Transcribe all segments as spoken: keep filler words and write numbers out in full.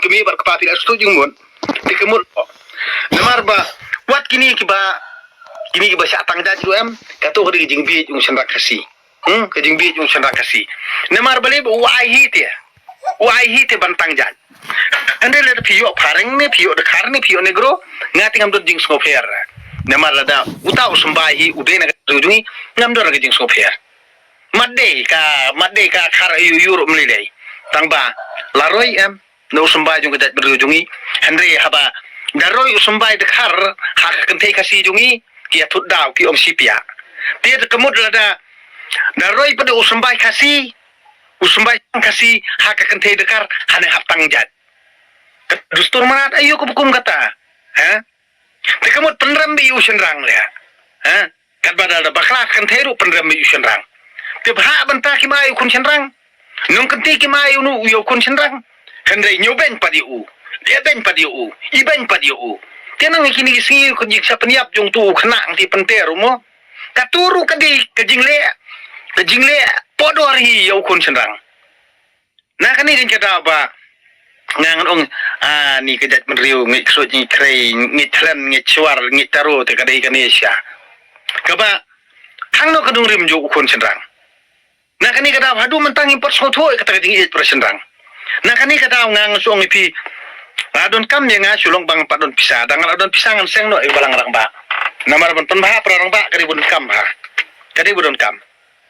kmie bad kpa phi la sdang jingmut. Te ka mut. Namar ba wat kine kiba, kine kiba shah tang jait ruh em, kato ka dei ka jingbieit jong u shynrang Khasi. Hmm, ka jingbieit jong u shynrang Khasi. Namar balei ba u ai hi te. U ai hi te ban tang jait. Hynrei lada phi ïoh phareng ne phi ïoh dkhar ne phi ïoh negro, nga te ngam don jingsngewpher. Namar lada uta u symbai hi u dei na ka ri jong ngi, ngam don ka jingsngewpher. Mat dei ka, mat dei ka khar aïu aïu ruh mlei lei. Tang ba la roi em, na u symbai jong ka jaitbynriew jong ngi. Hynrei haba da roi u symbai dkhar ha ka kynthei Khasi jong ngi, ki ïa thut daw ki ong shipiah. Te ka mut lada da roi pat u symbai Khasi, u symbai Khasi ha ka kynthei dkhar, hane hap tang jait. Ka dustur mrad aïu ka bukum kata. Ha? Te ka mut pynrem beit ïa u shynrang leh. Ha? Katba da da bakla kynthei ruh pynrem beit ïa u shynrang. Te bha bynta kim ai u khun shynrang. Nongkynti kim ai u nu ïa u khun shynrang. Hynrei ñiew beiñ pat ïa u. Leh beiñ pat ïa u. I beiñ pat ïa u. Te nang kine ki sngi ka jingsa pynïap jong tu u khynnah ngi pynter u mo. Kato ruh ka dei ka jingleh. Ka jingleh podor hi ïa u khun shynrang. Na kane ka daw ba nga ngan ong, ah, ni ka jaitbynriew, ngi ksuid, ngi khrei, ngi thlen, ngi shuar, ngi taro te ka dei kane sha. Kaba hangno ka nongrim jong u khun shynrang. Na kane ka daw haduh mynta ngim pat sngewthuh ïa kata ka jingïeit para shynrang. Na kane ka daw nga ngan shu ong ïa phi, la donkam ïa nga shu long ba ngam pat don pisa, da nga la don pisa ngan seng noh ïa u balang rangbah. Namar ban pynbha para rangbah ka dei ba donkam ha. Ka dei ba donkam.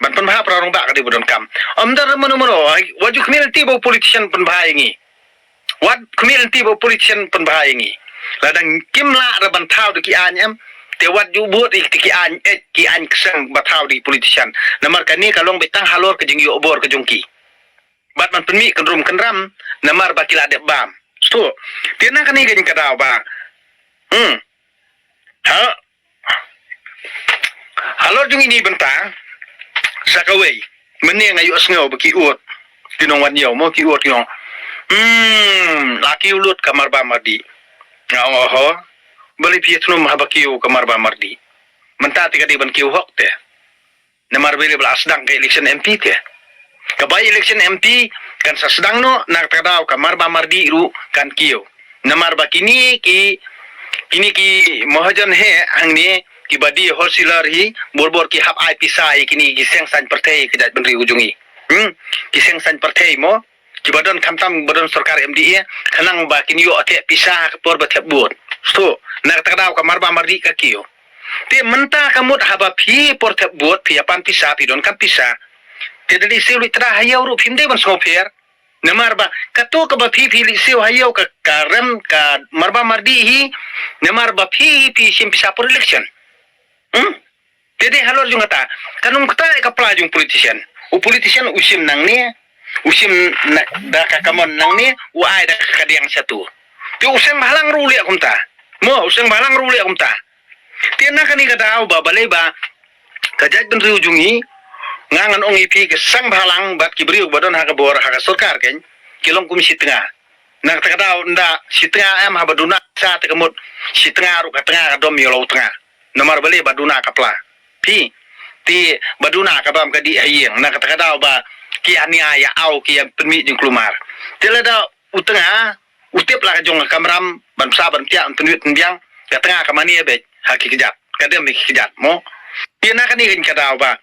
Ban pynbha para rangbah ka dei ba donkam. Ym don mano mano, wat ju khmih lynti ba u politician pynbha ïa ngi. Wat khmih lynti ba u politician pynbha ïa ngi. Lada kim lah ra ban thaw da ki aiñ em, te wat ju bud ïa ki aiñ, eh, ki aiñ kseng ba thaw da ki politician. Namar kane ka long beit tang halor ka jingïoh bor ka jong ki. Bad ban pynmih kynrum kynram, namar ba ki la dep bam. Stu. Te na kane ka jingkadaw ba. Hmm. Ha? Halor jong ini bynta, sa kawei, mynne nga ïohsngew ba ki ud, ki nongwan ïew mo ki ud ki ong. Hmm, la kiew lut ka Marbam Mardi. Nga ong, oho, balei phi ïathnum haba kiew ka Marbam Mardi. Mynta te ka dei ban kiew hok te. Namar balei ba la sdang ka election M P te. Ka by election M P kan sa sdang noh, na kata ka daw ka Marbam Mardi ruh kan kiew. Namar ba kine ki, kine ki mahajon hi hangne kiba die wholesaler hi, bor bor ki hap ai pisa ïa kine ki seng saiñ pyrthei ka jaitbynriew jong ngi. Hmm? Ki seng saiñ pyrthei mo, kiba don khamtam ba don sorkar M D A, khnang ba kin ïoh thep pisa ha ka por ba thep vote. Stu, na kata ka daw ka Marbam Mardi ka kiew. Te mynta ka mut haba phi por thep vote phi ïa pan pisa, phi donkam pisa. Te da leit siew leit trai ha ïew ruh phim dei ban sngewpher. Namar ba kato kaba phi phi leit siew ha ïew ka, ka rem ka Marbam Mardi hi. Namar ba phi phi shim pisa por election. Hmm? Te dei halor jong kata. Ka nongkynta ka pla jong politician. U politician u shim nangne, u shim na, da ka kamon nangne, u ai da ka kadiang shatu. Te u seng bhalang ruh u leh kumta. Mo, u seng bhalang ruh u leh kumta. Te na kane ka daw ba balei ba ka jaitbynriew jong ngi, nga ngan ong ïa phi, ka seng bhalang bad ki briew ba don ha ka bor ha ka sorkar kein, ki long kum shi tnga. Na kata ka daw nda shi tnga em, haba duna sa te ka mut shi tnga ruh ka tnga ka dom ïa la u tnga. Namar balei ba duna ka pla. Phi, te ba duna ka bam ka dih ha ïing. Na kata ka daw ba ki ania ïa aw, ki ïa pynmih jingkulmar. Te lada u tnga u tip la ka jong ka kamram ban psa ban tiak ban pynwit pynbiang, ka tnga ka mane beit ha ki kjat, ka dem ha ki kjat mo. Te na kane ka daw ba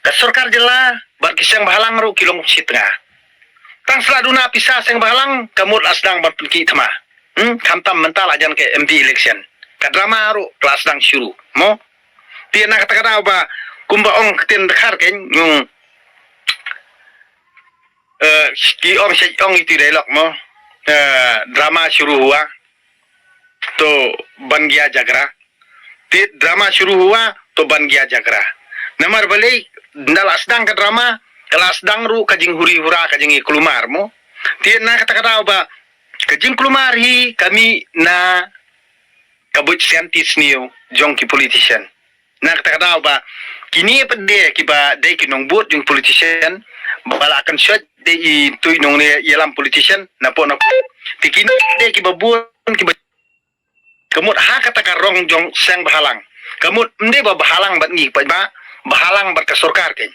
ka sorkar jylla bad ki seng bhalang ruh ki long shi tnga. Tang sla duna pisa seng bhalang, ka mut la sdang ban pynkhih thma. Hmm, khamtam mynta la jan ka M P election. Ka drama ruh la sdang shuru mo. Te na kata ka daw ba kumba ong ktien dkhar kein, ngi ong, eh, ki ong sha ong itu dialogue mo. Eh, drama shuru hua to ban gaya jhagra. Te drama shuru hua to ban gaya jhagra. Namar balei, nda la sdang ka drama, ka la sdang ruh ka jinghuri hura, ka jingïakulmar mo. Te na kata ka daw ba ka jingkulmar hi ka mih na ka buit sngewsih sniew jong ki politician. Na kata ka daw ba kine pat de kiba dei ki nongbud jong politician, ba la kan shot de i tui nong ne ïalam politician na po na po. Te kine de kiba bun kiba, ka mut ha kata ka rong jong seng bhalang. Ka mut ym dei ba bhalang bad ngi pat ba, bhalang bad ka sorkar kein.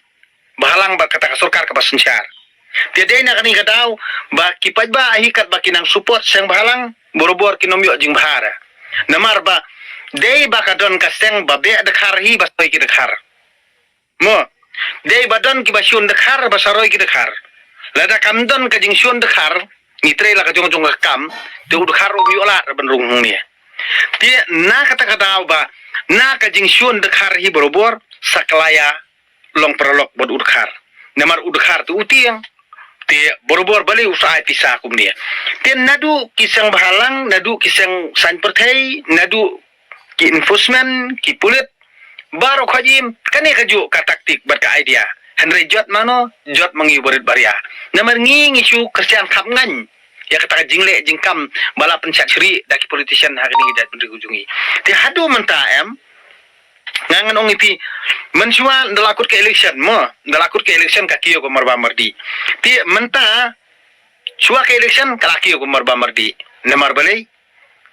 Bhalang bad kata ka sorkar kaba synshar. Te dei na kane ka daw ba ki paidbah hi katba ki nang support seng bhalang, barabor kin ym ïoh jingbha. Namar ba dei ba ka don ka seng ba beh dkhar hi ba saroi ki dkhar. Mo, dei ba don kiba shun dkhar ba saroi ki dkhar. Lada kam don ka jingshun dkhar, ngi trei la ka jong jong ka kam, te u dkhar ruh ym ïoh lad ban rung hangne. Te na kata ka daw ba na ka jingshun dkhar hi barabor, sa kylla ïa long paralok bad u dkhar. Namar u dkhar te u tieng, te barabor balei u sa ai pisa kumne. Te naduh ki seng bhalang, naduh ki seng saiñ pyrthei, naduh ki enforcement, ki pulit, baroh ka jingim, kane kajuh ka taktik bad ka idea. Hynrei jot mano, jot ma ngi u barit baria. Namar ngi ngi shu kyrshan khapngain ïa kata ka jingleh jingkam ba la pynshad shrieh da ki politician ha kane ka jaitbynriew jong ngi. Te haduh mynta em, nga ngan ong ïa phi, mynshuwa ynda la kut ka election mo, ynda la kut ka election ka kiew ka marba mardi. Te mynta shuwa ka election ka la kiew ka marba mardi. Namar balei?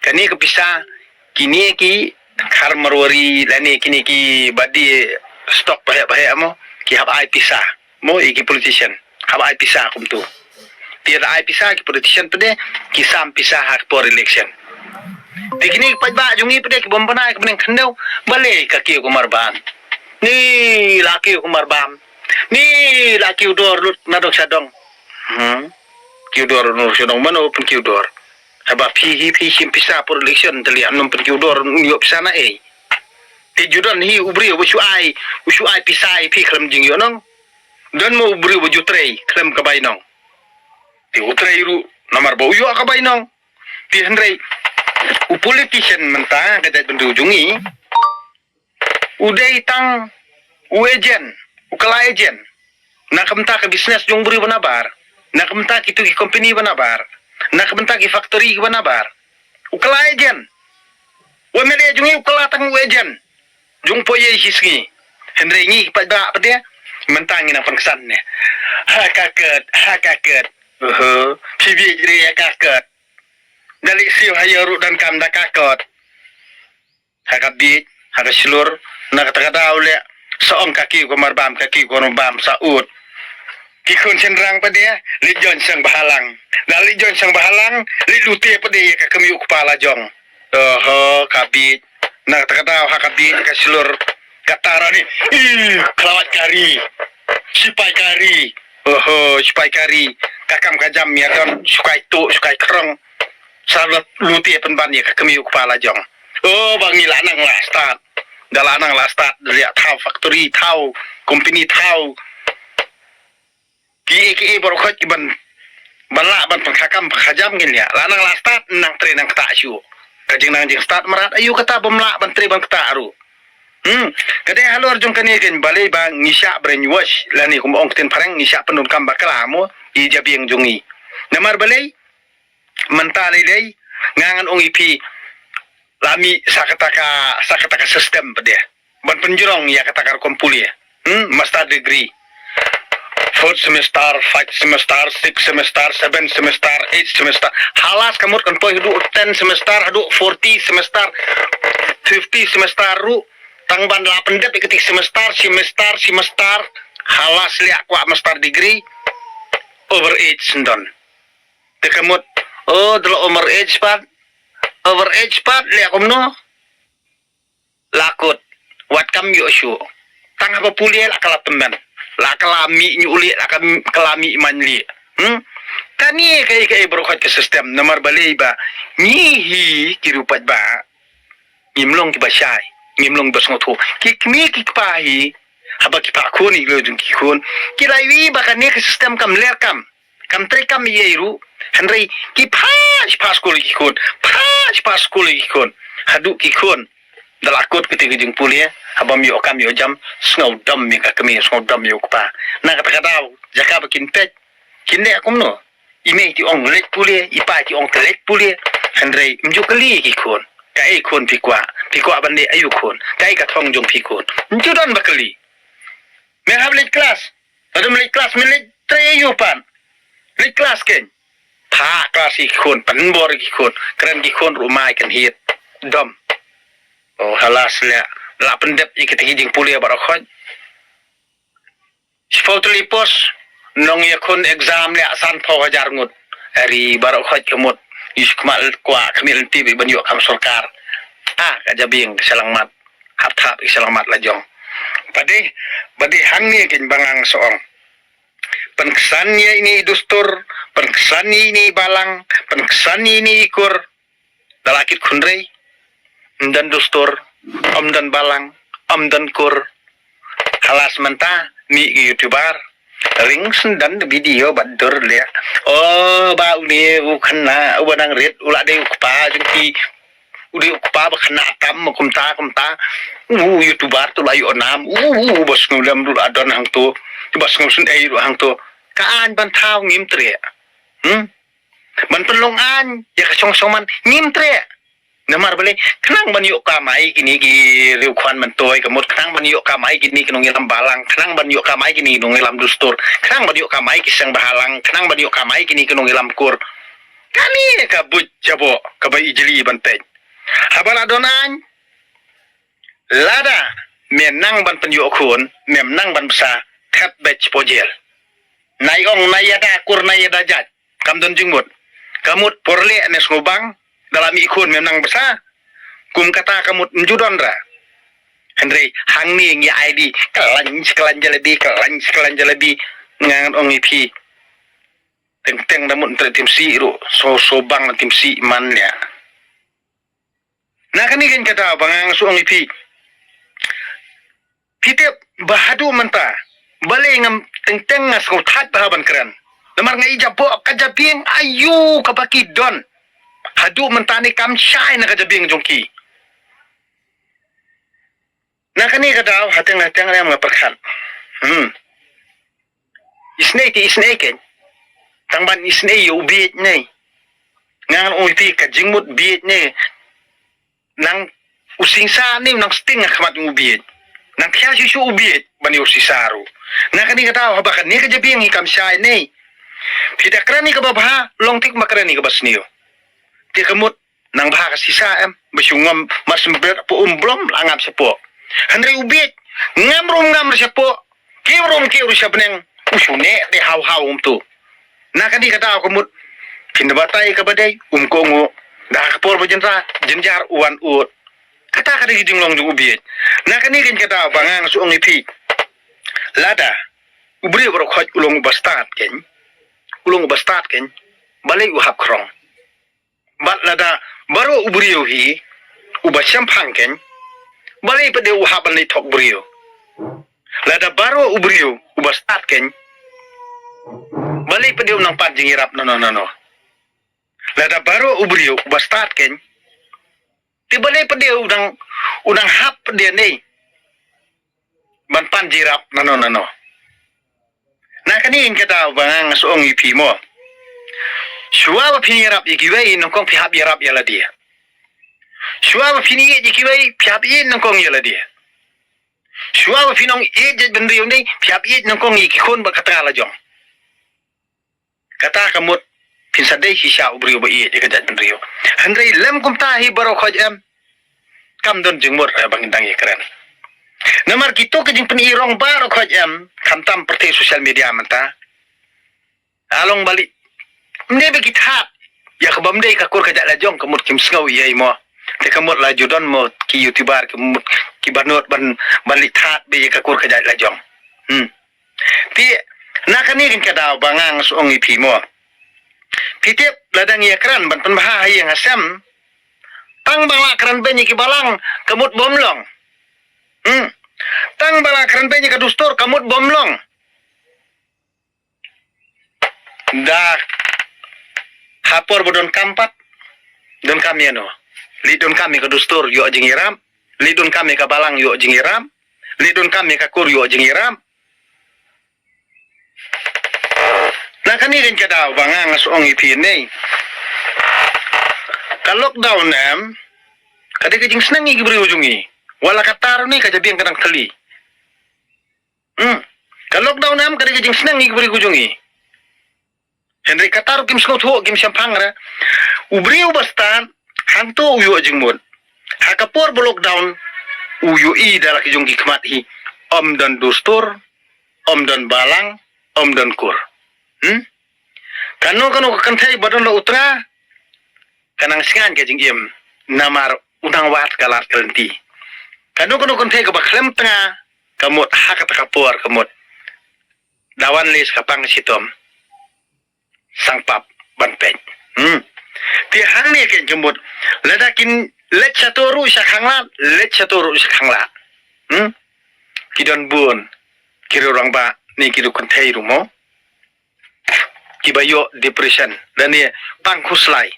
Kane ka pisa, kine ki khar Marwari lane kine ki ba die stock baheh baheh mo, ki hap ai pisa mo, ïa ki politician hap ai pisa kumtu. Te da ai pisa ki politician pat de, ki sam pisa ha ka por election. Te kine ki paidbah jong ngi pat de ki bym bna ïa ka bneng khyndew, balei ka kiew ka marbam. Ni la kiew ka marbam. Ni la kiew dor lut na dong sha dong. Hmm. Kiew dor na dong sha dong, mano pynkiew dor? Haba phi hi phi shim pisa por election, te lei ym pynkiew dor, ym ïoh pisa na ei. Te ju don hi u briew ba shu ai, u shu ai pisa ïa phi khlem jingïohnong. Don mo u briew ba ju trei khlem ka bainong. Te u trei ruh namar ba u ïoh ka bainong. Te hynrei u politician mynta ka jaitbynriew jong ngi, u dei tang u agent, u kylla agent. Na ka bynta ka business jong u briew ba nabar. Na ka bynta kitu ki company ba nabar. Na ka bynta ki factory ba nabar. U kylla agent. U M L A jong ngi u kylla tang u agent jong u paidbah shi sngi. Hynrei ngi ki paidbah pat de, mynta ngi nang pynksan ne. Ha ka ket, ha ka ket. Oho, phi bieit re ha ka ket. Da leit siew ha ïew ruh donkam da ka kot. Ha ka bieit, ha ka shlur, na kata ka daw leh, sa ong ka kiew ka marbam, ka kiew ka marbam, sa ud. Ki khun shynrang pat de, leit join seng bhalang. Da leit join seng bhalang, leit lute pat de ïa ka kmie u kpa la jong. Oho, ka bieit. Na kata ka daw ha ka bieit, ka shlur, ka tara ni. Ih, khlawait ka ri. Sipai ka ri. Oho, sipai ka ri. Ka kam ka jam ïa don, shu kai tuh, shu kai khrong. Sa lut, lute pynban ïa ka kmie u kpa la jong. Oh, ba ngi la nang la start. Da la nang la start, da leh thaw factory, thaw company, thaw kiei kiei baroh khoit kiban, ban lah ban pynkha kam pynkha jam ngin ïa. La nang la start, nang trei nang ktah shuh. Ka jingnang jingstart mrad, aïu kata bym lah ban trei ban ktah ruh. Hmm, ka dei halor jong kane kein balei ba ngi shah brainwash, lane kum ong ktien phareng ngi shah pyndonkam bakla mo ïa jabieng jong ngi. Namar balei? Mynta lei lei, nga ngan ong ïa phi, la mih sa kata ka, sa kata ka system pat de ban pynjrong ïa kata ka rukom pule. Hmm, master degree. Fourth semester, five semester, six semester, seven semester, eight semester. Halas ka mut kan poi haduh ten semester, haduh forty semester, fifty semester ruh. Tang ban la pyndep ïa kata semester, semester, semester. Halas leh kwah master degree. Over age shen don. Te ka mut, oh, da la over age pat. Over age pat, leh kumno? La kut. Wat kam ïoh shuh. Tang haba pule la ka la tymmen. La ka la mih ñiuh lieh, la ka m-, ka la mih mañ lieh. Hmm? Kane kaei kaei baroh khoit ka system. Namar balei ba ngi hi ki riew paidbah, ngim long kiba shai, ngim long kiba sngewthuh. Ki kmie ki kpa hi, haba ki phah khun ïa ki lok jong ki khun, ki la ïohi ba kane ka system kam ler kam, kam trei kam ei ei ruh. Hynrei ki phah, phah skul ïa ki khun, phah, phah skul ïa ki khun. Haduh ki khun da la kut kata ka jingpule, haba ym ïoh kam ïoh jam, sngewdom ïa ka kmie, sngewdom ïa u kpa. Na kata ka daw, jaka ba kin peit, kin leh kumno? I mei te ong leit pule, i pa te ong te leit pule. Hynrei ym ju kylli ki khun. Kaei khun phi kwah? Phi kwah ban leh aïu khun? Kaei ka thong jong phi khun? Ym ju don ba kylli. Me hap leit klas. Lada ym leit klas, me leit trei aïu pat? Leit klas kein. Phah klas ïa ki khun, pynbor ïa ki khun. Kren ki khun ruh mai kan hiat. Dom. Oh, halas leh. La pyndep ïa kita ki jingpule baroh khoit. Shiphew tylli post, Nongïakhun exam leh sanphew hajar ngut. Ari baroh khoit ka mut. Ïa shu khmat kwah khmih lynti ban ïoh kam sorkar. Ah, ka jabieng ka shyllangmat. Hap thap ïa ka shyllangmat la jong. Ba dei, ba dei hangne kein ba nga shu ong. Pynksan ïa ine i dustur, pynksan ïa ine i balang, pynksan ïa ine i kur. Da la kit khynrei, ym don dustur, ym don balang, ym don kur. Ka la shu mynta, mih ki YouTuber, ring shu don video bad dur leh. O, ba une u khynnah, uba nang rit, u la dei u kpa jong ki, u dei u kpa ba khynnah tam, kumta, kumta. U YouTuber tu la ïoh nam, u, u, uba sngewlem ruh la don hangto, uba sngewsynei ruh hangto. Ka aiñ ban thaw ngim treh. Hmm? Ban pynlong aiñ ïa ka shong shong man ngim treh. Namar balei, khnang ban ïoh kamai kine ki riewkhwan myntoi, ka mut khnang ban ïoh kamai kine ki nongïalam balang, khnang ban ïoh kamai kine ki nongïalam dustur, khnang ban ïoh kamai ki seng bahalang, khnang ban ïoh kamai kine ki nongïalam kur. Kane ka buit jaboh kaba ijli ban peit. Haba la don aiñ, lada me nang ban pynïoh khun, mem nang ban bsa, thep beit shapoh jel. Nai ong, nai ïada kur, nai ïada jait. Kam don jingmut. Ka mut por leh ne sngewbang, da la mih khun mem nang bsa. Kum kata ka mut ym ju don ra. Hynrei hangne ngi ai di, khlaiñ shi khlaiñ jalebi, khlaiñ shi khlaiñ jalebi. Nga ngan ong ïa phi. Teng teng da mut ym treh timsih ruh, sngewbang na timsih man leh. Na kane kein ka daw ba nga shu ong ïa phi. Phi tip ba haduh mynta, balei ngam teng teng nga sngewthait bha ban kren. Namar nga i jaboh ka jabieng, aiu, kaba ki don. Haduh mynta ne kam shai na ka jabieng jong ki. Na kane ka daw, hateng hateng ne nga pyrkhat. Hmm. Isynei te isynei kein. Tang ban isynei ïa u bieit ne. Nga ngan ong ïa phi, ka jingmut bieit ne. Nang u singsa ne u nang sting ha khmat u bieit. Nang khia shuh shuh u bieit ban ïa u singsa ruh. Na kane ka daw, haba kane ka jabieng hi kam shai ne. Phi da kren ïa kaba bha, long tik ma kren ïa kaba sniew. Te ka mut nang bha ka sisa em, ba shu ngam mar symbiet hapoh um blom la ngam shapoh. Hynrei u bieit, ngam rum ngam shapoh, kiew rum kiew sha bneng, u shu neh te haw haw um tu. Na kane ka daw ka mut, phin da batai kaba dei, um kohnguh, da ka por ba jynjar, jynjar u wan ud. Kata ka dei ka jinglong jong u bieit. Na kane kein ka daw ba nga nga shu ong ïa phi. Lada, u briew baroh khoit u long u bastad kein, u long u bastad kein, balei u hap khrong. Bad lada baroh u briew hi uba shemphang kein, balei pat de u hap ban leit thok briew? Lada baroh u briew uba stad kein, balei pat de u nang pan jingïarap nano nano? Lada baroh u briew uba stad kein, te balei pat de u nang, u nang hap pat de ne ban pan jingïarap nano nano. Na kane ka daw ba nga nga shu ong ïa phi mo. Shuwa ba phin ïarap ïa kiwei, nyngkong phi hap ïarap ïa lade. Shuwa ba phin ïeit ïa kiwei, phi hap ïeit nyngkong ïa lade. Shuwa ba phin ong ïeit jaitbynriew ne, phi hap ïeit nyngkong ïa ki khun bad ka tnga la jong. Kata ka mut phin sa dei shisha u briew ba ïeit ïa ka jaitbynriew. Hynrei lym kumta hi baroh khoit em. Kam don jingmut, eh, ba ngin dang ïakren. Namar kito ki jingpyni rong baroh khoit em, khamtam pyrthei social media mynta. Along bali. Ym dei ba ki thad ïa ka bym dei ka kur ka jait la jong, ka mut kim sngew ïa i mo. Te ka mut la ju don mo ki YouTuber, ka mut ki banut ban, ban leit thad beit ïa ka kur ka jait la jong. Hmm. Te, na kane ka daw ba nga nga shu ong ïa phi mo. Phi tip, lada ngi ïakren ban pynbha ha ïing ha sem, tang ba la kren beiñ ïa ki balang, ka mut bym long. Hmm. Tang ba la kren beiñ ïa ka dustur, ka mut bym long. Da ha por ba donkam pat, donkam ïa no? Leit donkam ïa ka dustur, ïoh jingïarap. Leit donkam ïa ka balang, ïoh jingïarap. Leit donkam ïa ka kur, ïoh jingïarap. Na kane ka daw ba nga nga shu ong ïa phi ne. Ka lockdown em, ka dei ka jingsneng ïa ki briew jong ngi. Wat la katta ne ka jabieng ka dang thylli. Hmm. Ka lockdown em, ka dei ka jingsneng ïa ki briew jong ngi. Hynrei katta ruh kim sngewthuh, kim shemphang re. U briew ba stad, hangto u ïoh jingmut. Ha ka por ba lockdown, u ïohi da la ki jong ki khmat hi. Ym don dustur, ym don balang, ym don kur. Hmm? Kano kano ka kynthei ba don la u tnga, ka nang sngain ka jingim, namar u nang wad ka lad ka lynti. Kano kano ka kynthei kaba khlem tnga, ka mut ha kata ka por ka mut da wan leit ka pang shitom, sang pap ban peit. Hmm. Te hangne kein ka mut, lada kin leit shato ruh sha khanglad, leit shato ruh sha khanglad. Hmm. Ki don bun ki rangbah ne ki kynthei ruh mo, kiba ïoh depression lane pang khuslai.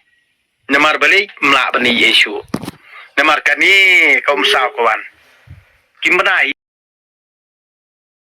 Namar balei? Ym lah ban ïeh shuh. Namar kane ka umsaw ka wan, kim bna